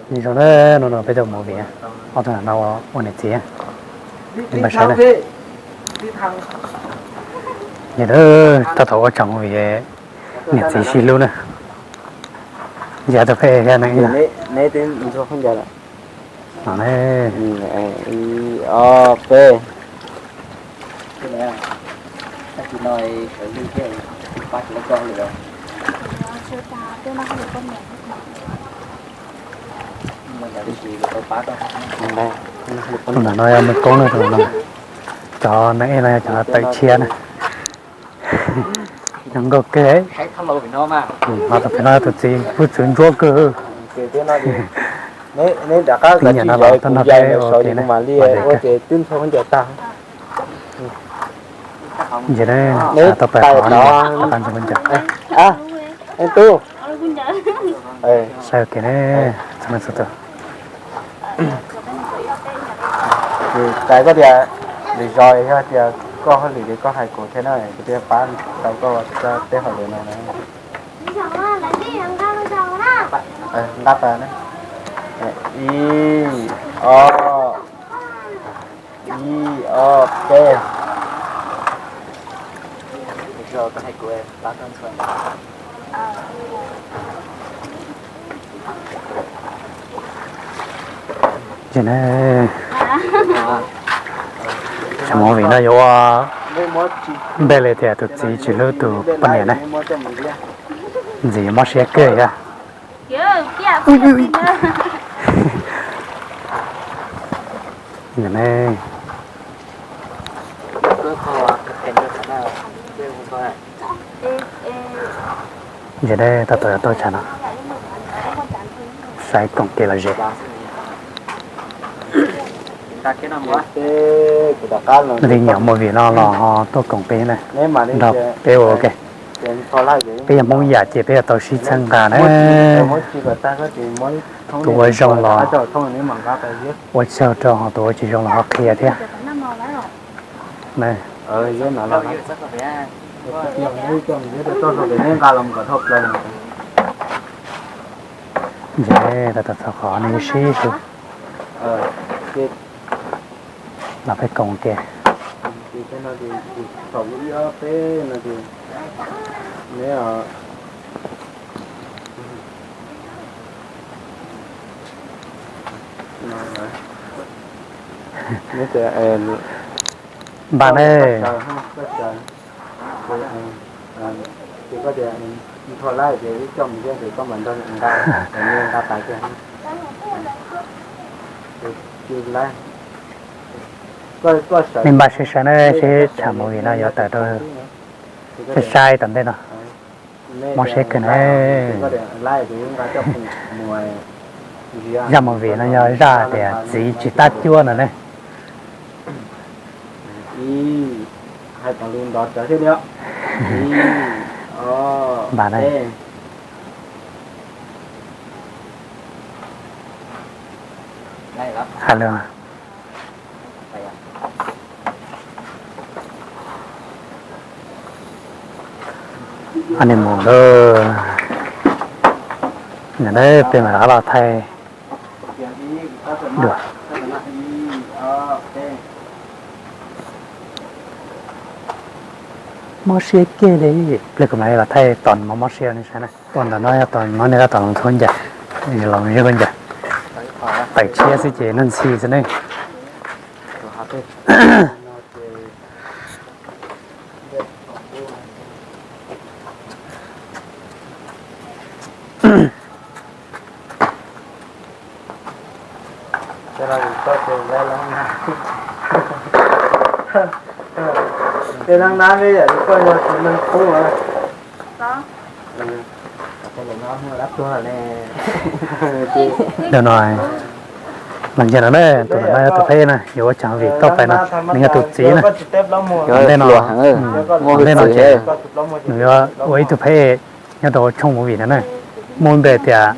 Nyob zoo na, no no peb tau movie, ob tug no ua niam txiv, npaj saib na. Nim no tab tom ua tsam movie, niam txiv sib hlub na. Nce tau peb thiab ne. No ne. Ib, ob, peb. Tus no yog Mus Koob na, tus no. Cov neeg no yog cov tawm tshiab na. Nyob nkauj kawg. Tus pem no tus txiv pub txwv ntsuab kawg. Neb rov qab tiv nyiam no los tuaj nrog peb ua ke na. Nce ne, tau pais qhov no, qhov ntxoov ncaws. Saib ua ke ne, txhua leej txhua tus. Txais koj tias lwm zaus yog tias koj hauj lwm ces koj hais kuv thiab na, kuv thiaj pab tau koj ua teb hauj lwm no na. Nqa tas na. Ib, ob, ib, ob, peb. Ces ne, tsam movie no yuav ua npe li tias tus txiv tsis hlub tus poj niam ne. Ntxim mob siab kawg thiab. Ntsia ne, tab tom yuav tuaj tsam no, saib koom kev lom zem. Leej twg nyiam movie no los ho tuaj koom peb na, nrog peb ua ke. Peb yog Hmoob yam ces peb yuav tau sib txhawb nqa na. Tus ua zoo los ua tsaug rau, ho tus ua tsis zoo los ho qhia thiab. Nce, tab tom txog qhov nej sib sib los peb koom ke. Npaj ne. Nej npaj sib saib ne, seb tsam movie no yuav tawm rau, saib saib tom ntej no. Mob siab kawg na. Zaj movie no yog zaj tias txiv tsis tab cuab no ne. Npaj ne. Hais lus. Honeymoon lawm. Nim no peb mam rov los thaij dua. Mob siab kiag li. Pliag kuv mam li los thaij tos mob mob siab nej saib na. Tos ntawm no yog tos no nej tab tom los ntxhua ncaim, los ntxhua ncaim. Tawm tshiab xwb ces noj ntxhi xwb ne. Tej nab nab peb yam li koj yog tus neeg qub. Ntawm no, los nce no na, tus ntawm no yog tus pheb na, yuav ua tsam vim toj pais no, nws yog tus txiv na. Ntawm no, ntawm no ces nws yuav ua ib tug pheb nyob rau tshooj movie no na, muaj lub npe tias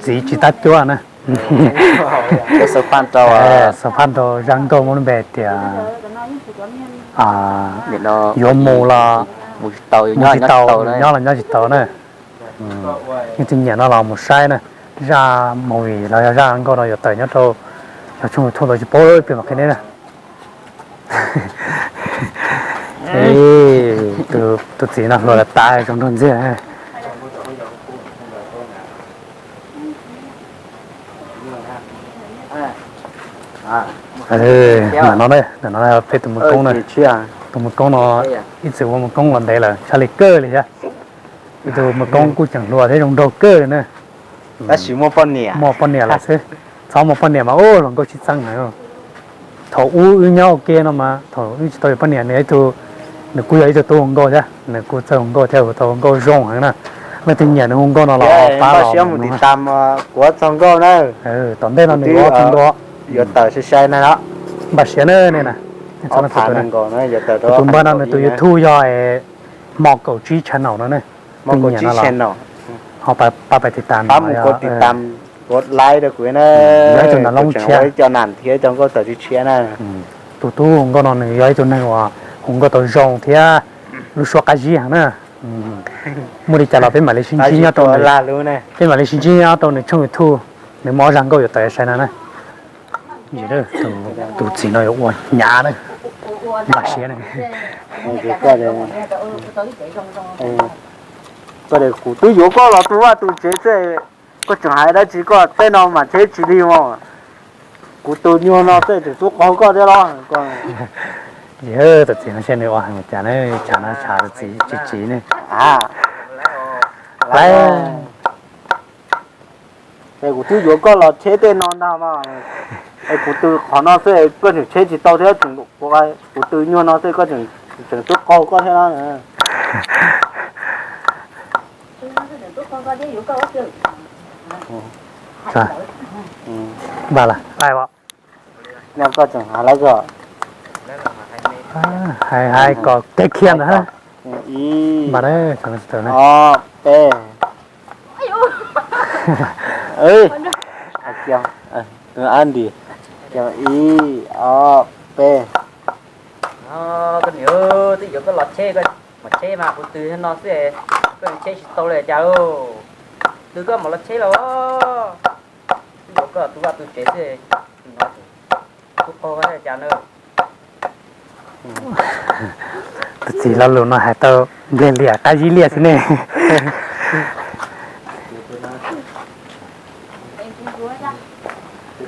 txiv tsis tab cuab na. Xav phaj rau zaj nkauj muaj lub npe tias yuav mus los mus tsis tau, nyob los nyob tsis tau na. Yeej tsis nyiam no los mus saib na. Zaj movie los yog zaj nkauj no yuav tawm nyob rau yog tshooj YouTube tau tsis paub ib pliag mam qhia nej na. Tus txiv no hluas tas zoo nraug ntxiag. Ntawm no, ntawm no peb tus Muaj Koob na. Tus Muaj Koob no ib txwm ua Muaj Koob los ntev lawm, tshaj li kawg li thiab. Ib tug Muaj Koob kuj tseem hluas thiab zoo nraug kawg li na. Tab sis muaj poj niam, muaj poj niam lawm xwb. Txhob muaj poj niam mas ua hluas nkauj tsis txeeb na. Thaum ub wb nyob ua ke no mas thaum wb tsis tau yuav poj niam nws ib tug, nws kuj yog ib tug tub hluas nkauj thiab, nws kuj txawj hluas nkauj thiab, tau hluas nkauj zoo heev na. Leej twg nyiam nws hluas nkauj no los pab los mus tis tas kuv txog nkauj na. Tom ntej no nws ua txog nkauj yuav tawm sai sai na. Npaj siav na nej na. Tus npawg no nws tus YouTube yog Hmo Kaum Tsib channel no ne. Tus nyiam no los ho pab pab tis tas no, tus like rau kuv na. Yog ib tug nam loob tshiab, cov nam thiab cov nkauj tawm tshiab na. Tus tub hluas nkauj no nws yog ib tug neeg uas hu nkauj tau zoo thiab lub suab qab zib heev na. Muaj li cas los peb mam li sib ntsib nyob rau, peb mam li sib ntsib nyob rau nws tshooj YouTube, nws muaj ob zaj nkauj yuav tawm sai no na. Tus txiv no yuav ua hnyav na, npaj siab na. Koj, kuv twb yuav koj los tu vaj tu tsev xwb, koj tseem hais dab tsi, koj tej no mas cheb tsis li mas. Kuv tus nyuag no tej tseem tub qaug koj thiab los. Tus txiv no saib nws ua heev cas na, tshav no tshav tus txiv tsis tsiv ne. Lawv, es kuv twb yuav koj los cheb tej no ntag mas, es kuv tus qhov no xwb koj tseem cheb tsis tau thiab, kuv tus nyuag no xwb koj tseem tub qaug koj thiab na. Koj tseem hais lawv ko, hais hais kom kev khiam ntawd. Ib, ob, peb. Andy, ib, ob, peb. Koj niam, twb yuav koj los cheb, koj mam cheb mas kuv twb no xwb, koj cheb tsis tau li cas. Twb koj mam los cheb los, twb yuav koj tu vaj tu tsev xwb, tub qaug koj thiab cas na. Tus txiv lo lus no hais tau npliag liam qab zib liaj xwb ne.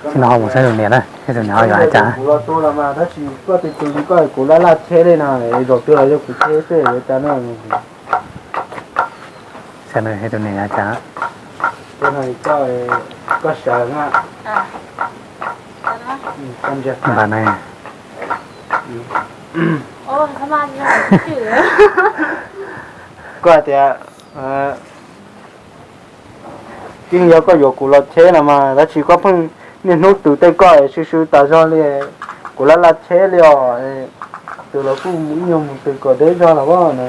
Tsis no ho mus saib tus niam na, saib tus niam ho yuav hais cas. Kuv los tu los mas tab sis koj tus tus li koj kuv laj laj cheb li no, zaum twg los yog kuv cheb xwb yuav cas na. Saib tus niam yuav hais cas. Koj sawv na. Npaj na. Koj hais tias, yeej yog koj yuav kuv los cheb no mas tab sis koj pheej niaj hnub twv tej koj sw sw tas zog li, kuv laj laj cheb li os. Twv los kuj mus ib nyuag mus twv kom deb zog los na.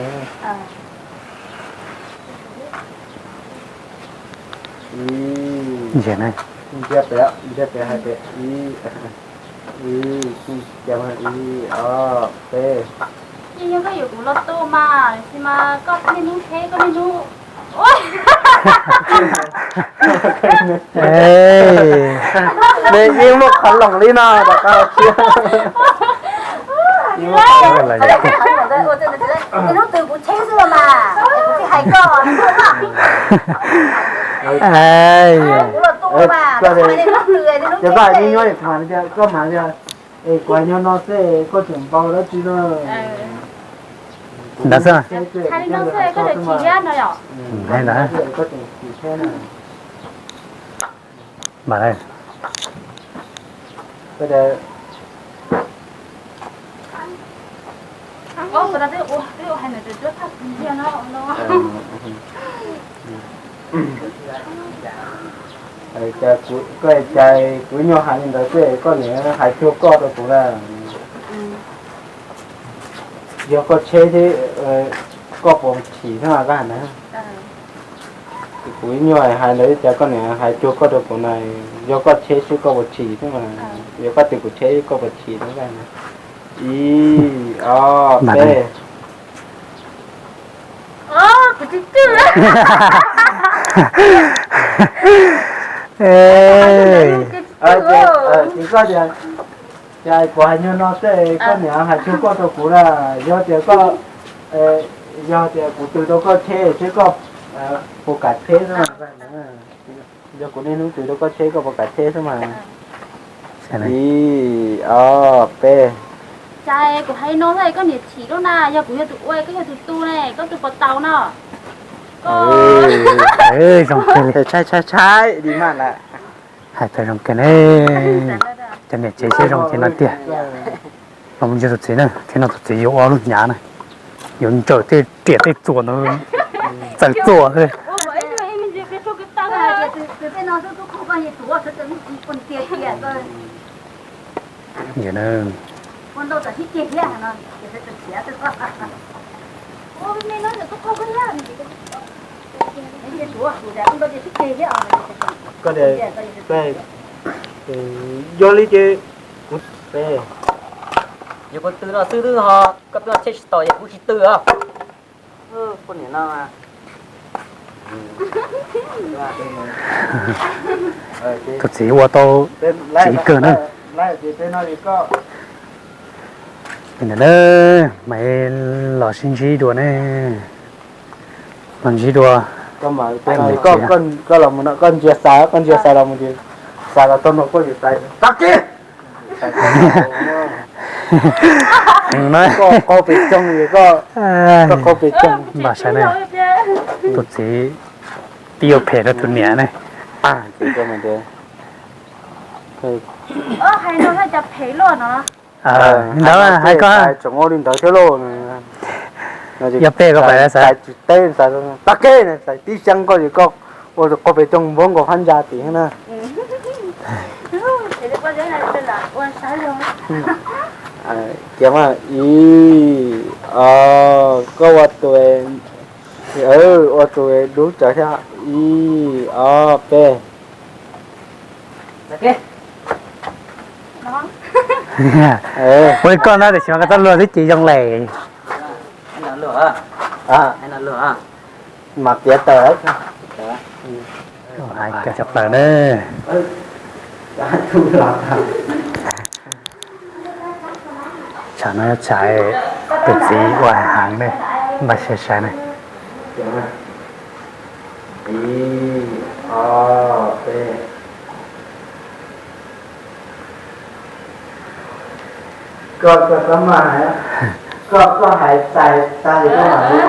Ntsia pem, ntsia pem hais pem, ib, ib, ib, ob, peb. Yeej yog koj yuav kuv los tu mas, tab sis mas koj niaj hnub cheb koj niaj hnub. Nws yeej muaj qhov loos li no rov qab los txhia. Hnub twg kuv cheb xwb los mas, kuv thiaj hais koj. Kuv los tu mas, koj hais niaj hnub twg, koj mas, es kuv hais nyob no xwb koj tseem npau dab tsi no. Ntawd xwb. Hais li no xwb koj tseem chim thiab no yom. Hais ntawd. Mam li. Koj cas kuv nyuag hais li ntawd xwb koj niam hais cuag koj rau kuv na. Yog koj cheb thiab koj puas chim thiab mas koj hais na. Kuv ib nyuag hais ntawd cas koj niam hais cuag koj rau kuv na, yog koj cheb xwb koj puas chim thiab mas, yog koj tias kuv cheb koj puas chim thiab koj na. Ib, ob, peb. Kuv tsis twj. Ces koj tias, ces kuv hais nyuag no tej koj niam hais txog koj rau kuv na, yog tias koj, yog tias kuv twv rau koj tsheb seb koj puas kam tsheb xwb mas. Yog kuv niaj hnub twv rau koj tsheb koj puas kam tsheb xwb mas. Ib, ob, peb. Cas kuv hais no koj niam chim lub na, yog kuv yog tus ua koj yog tus tu ne, koj tu puas tau no? Zoo kawg li. Tshaib tshaib tshaib li mas lawm. Hais tau zoo kawg ne. Cov niam tsev siab zoo ces no tiag. Los mus ntsia tus txiv na, thiab no tus txiv yuav ua lub hnyav na, yuav ntsaws tej riam tej txuas ntawd, txawm txuas xwb. Yog li ces kuv, yog kuv twv no xwb twb ho, koj twb no tsheb tsis tau es kuv tsis twv os. Poj niam no. Tus txiv ua tau txiv kawg na. Ntawm na, mas los sib ntsib dua ne. Los ntsib dua. Koj los mus no koj ntsia xav, koj ntsia xav los mus, xav los tau no koj yuav xav tag kev. Koj qaug pes tsawg, koj qaug pes tsawg. Npam saib ne, tus txiv twb yuav phem rau tus niam ne. Ntawd hais koj tseem ua li ntawd thiab lauj. Yog phem koj pais xav tsis teb, xav tag kev, xav tib xyoo koj, koj ua qaug pes tsawg npuab nkaus phab ntsa tim na. Ib, o, koj ua tus, ua tus dub tsawv thiab. Ib, ob, peb. Ua li koj na, tiam sis mas koj txoj lus twb tsis zoo lawm. Mas piav tawm, hais cov plaws na. Tsam no tsam tus txiv ua heev ne, npaj siab saib ne. Koj, koj, koj hais txais tag li koj mam li,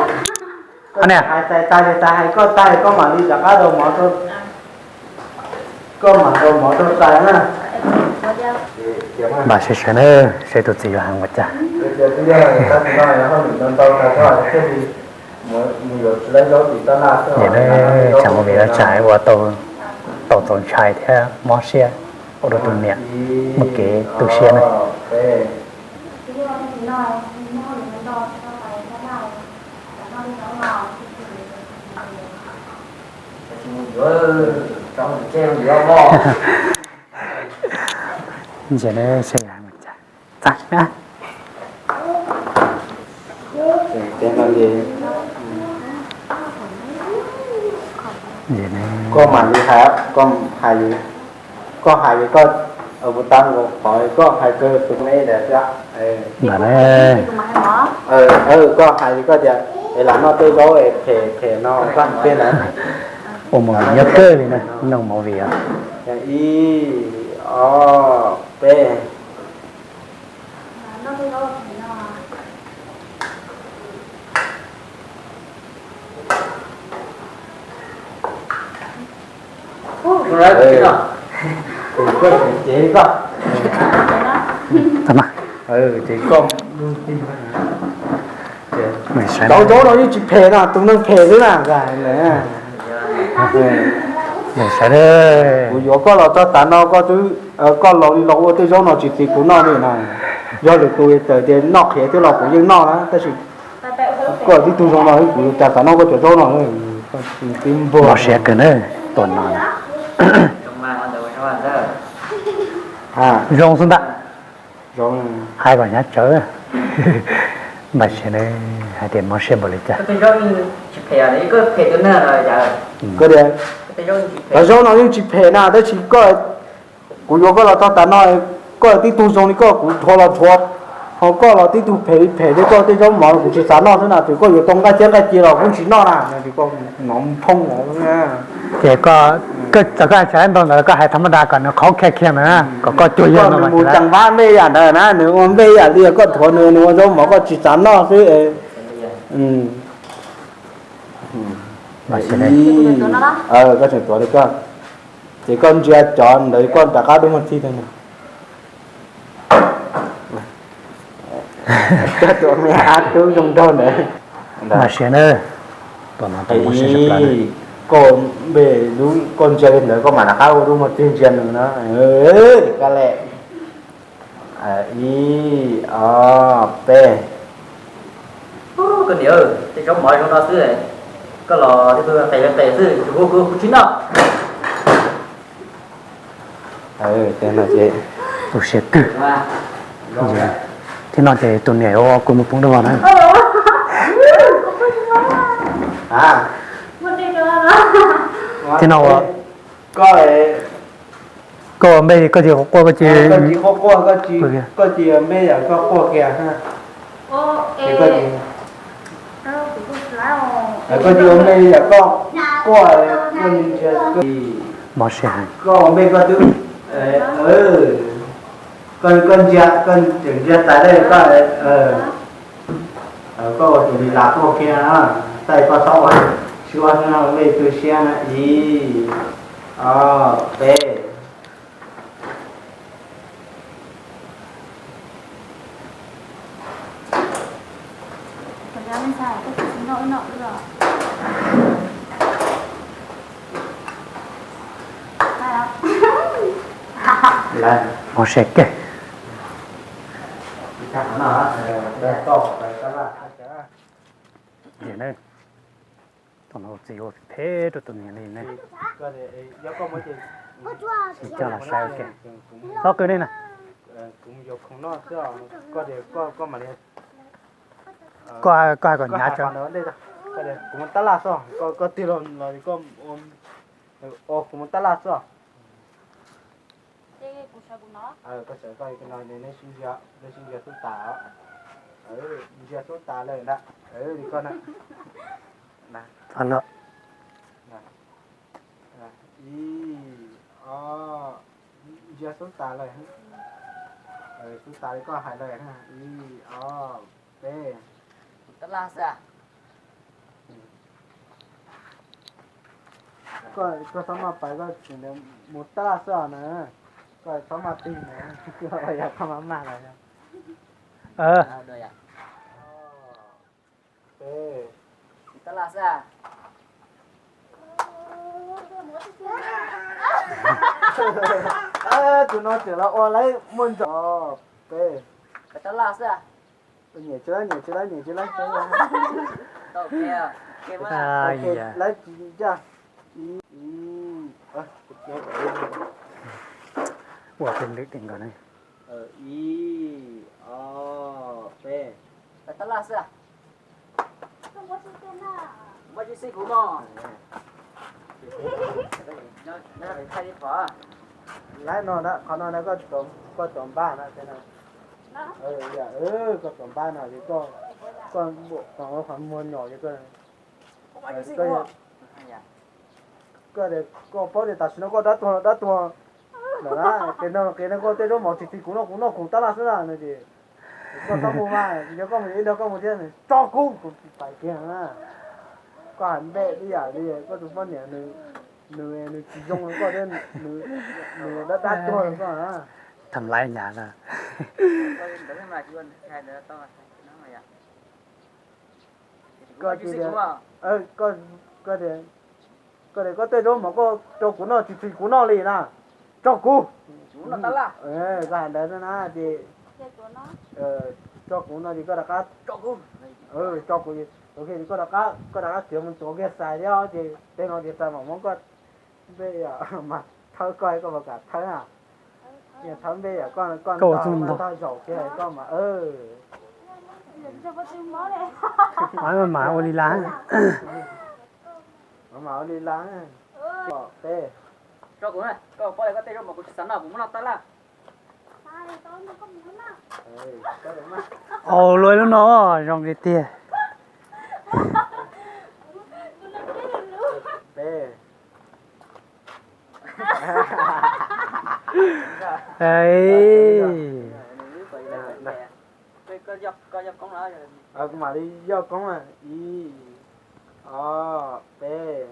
koj hais txais tag li, txais hais koj tag li koj mam li rov qab rau mov rau, koj mam rau mov rau txais na. Npaj siab saib na, seb tus txiv yuav heev ua cas. Nim no tsam mus vim lawv tsam ua tau txaus ntshai thiab mob siab ua rau tus niam muaj kev tu siab na. Ntsia ne, seb yog mus cas. Koj mam li hais, koj hais, koj hais li koj, kuv tau nkaus qhov koj hais kawg tus me ntawd thiab. Koj hais li koj tias es lam noj tej zaub es phem phem no koj hais tiag na. Ua movie nyob kawg li na, noj movie os. Ib, ob, peb. Ces koj, cov zaub no yeej tsis phem no, tus neeg phem xwb na. Kuv yuav koj los txog tav no koj twb, koj laus li laus ua tej zaub no tsis txis kuv noj li na. Yog lwm tus txawm tias noj qhiav thiab los kuv yeej noj na, tab sis koj tib tug zoo no kuv cas xav noj koj cov zaub no. Mob siab kawg na, tuaj no na. Zoo xwb ntag. Hais kom hnyav tsawv. Npaj siab ne, hais tias mob siab npaum li cas. Koj tias Cov zaub no yeej tsis phem na, tab sis koj, kuv yuav koj los txog tas no, koj tib tug zoo li koj kuv dhuav los dhuav, ho koj los tib tug phem li phem thiab, koj tej zaub mov kuv tsis xav noj xwb na, txawm koj yuav tau nqaij thiab nqaij cia los kuv tsis noj na, no phoob. Ces koj, koj txawm koj hais tsis tau ntau ntawd, koj hais tham ma da kom nws qhov khiav khiav ntawd, kom koj cuag yawg no mus ceev vab npej yam ntawd na, nws ua npej yam li koj dhuav nws, nws ua zaub mov koj tsis xav noj xwb. Koj tseem tuav li koj, ces koj ntsia cov ntawd koj rov qab dub muag txij tag na. Koj tuav me ab tub zoo nraug ntawd. Mas siav na, koj npej, koj ntsia li ntawd koj mam rov qab ua dub muag txij ntsia nws na. Koj le, ib, ob, peb. Koj niam, tej zaub mov zoo no xwb, koj los tej tug qes qes xwb, tsis hu kuv kuv tsis noj. Tus siav kawg. Thiab no ces tus niam yuav ua kuv mus poob dub vog na. Thiab no ua, koj ua npej koj tsis quaj quaj, koj tsis, koj tsis quaj, koj tsis ua npej yam koj quaj kiag. Koj tsis ua npej yam koj quaj, koj ntsia, koj ua npej koj twb, koj ntsia, koj tseem ntsia tas dej koj, koj ua tus li las quaj kiag, tab koj txhob ua, tsis ua xwb no, npej tu siab na, ib, ob, peb. Hmov siav kawg. Tam no txiv ua phem rau tus niam li ne. Coj los saib ua ke. Txhob qw li na. Koj, koj hais kom hnyav tso. Kuv mus tab laj xwb, koj tig los los koj, kuv mus tab laj xwb. Koj sawv koj no, nej sib ntsia xub tas, ntsia xub tas lawm ntag, li koj na. Ib, ob, ntsia xub tas lawm, xub tas li koj hais lawm, ib, ob, peb. Koj txhob maj pais, koj tseem mus tab laj xwb na, koj txhob maj tig na, yog koj maj maj los yog. Tus no tseem los ua laib muaj ntsaum peb. Niam tsis laib, niam tsis laib, niam tsis laib. Laib tsis ncaj. Ua peb lwm ti nkaus ne. Ib, ob, peb. Tab laj xwb. Muaj tsis xij kuv mog. Laib no na, qhov no na, koj tuav npab no, koj tuav npab no, koj ua qhov muag nyom, koj paub tias tam sim no koj dab tuag dab tuag lawm na, ces no qis no koj tej zaub mov tsis txi kuv noj, kuv noj khoom tab laj xwb na no ces koj txhob mus mas, yog koj mus ib leeg koj mus thiab, tso kuv, kuv pais kiag na. Koj hais npej ib yam li koj tus poj niam nws, nws tsis zoo koj thiab, nws dab dab tuag koj na. Tham laiv nyav na. Koj tias, koj tias koj tej zaub mov koj rau kuv noj tsis txi kuv noj li na, tso kuv. Koj hais ntawd na ces tso kuv no ces koj rov qab, tso kuv, koj rov qab, koj rov qab khiav mus tuav kiag xais thiab ces tej no ces xais mam muab koj npej mas thawb koj, koj puas kam thawb na? Thawb npej yam koj, koj ntog zaum kiag koj mas. Mam ua li lawm. Mam ua li lawm. Peb. Tso kuv na, koj pom koj tej zaub mov kuv tsis xav noj, kuv muab noj tag lawm. Au, luaj lub no zoo li tiag. Peb. Kuv mam li yoj koob na, ib, ob, peb.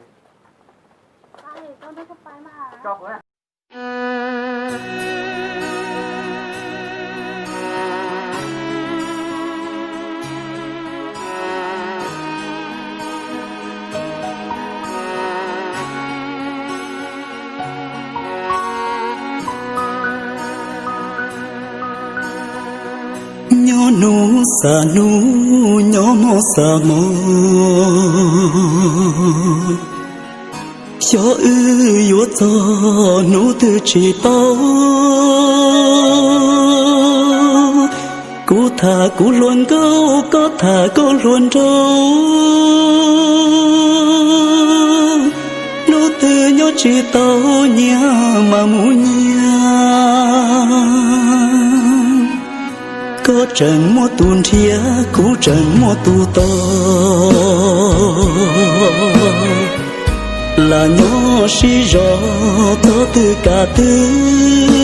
Nyob hnub xav hnub, nyob hmo xav hmo, xyov wb yuav txog hnub twg tsis tau. Kuv tham kuv hluas nkauj, koj tham koj hluas nraug, hnub twg nyob tsis tau nyias mam mus nyias. Koj tseem muaj tus nrhiav, kuv tseem muaj tus tos, lam nyob sib zog txog twg kam twg.